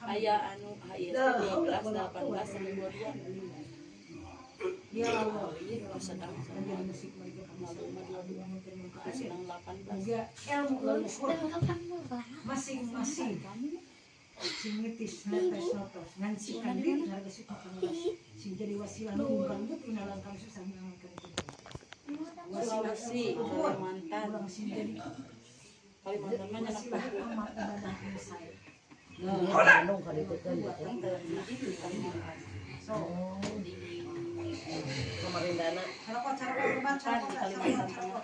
Aya anu HIS 12 18 sampai 22. Ya Allah. Sedang sedang 18. Masing-masing sing netes notos ngan si kandir harga suka sing jadi wasilah numbang inalang susah Sulawesi, Kalimantan. Kalimantan mana wasilah amal ibadah saya. So, Kamarindana. Carokot, carokot, carokot, Kalimantan Tengah.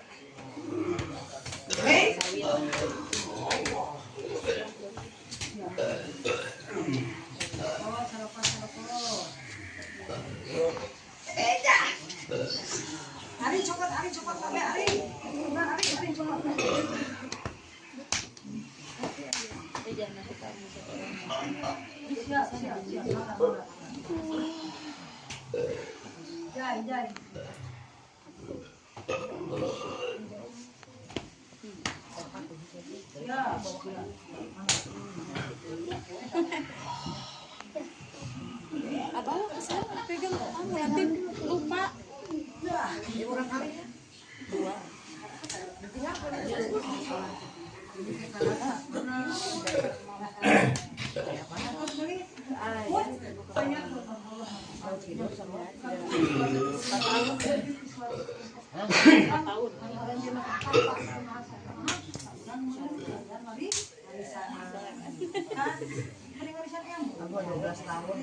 Oh, carokot, carokot. Ari cokot, sampai Ari. Nah, Ari, Ari cokot. Siap, siap, siap. Jai, jai. Ya, Abang kesana pegang kamu nanti lupa. Ya, orang kali ya. Dua. Tahun. Aku 12 tahun.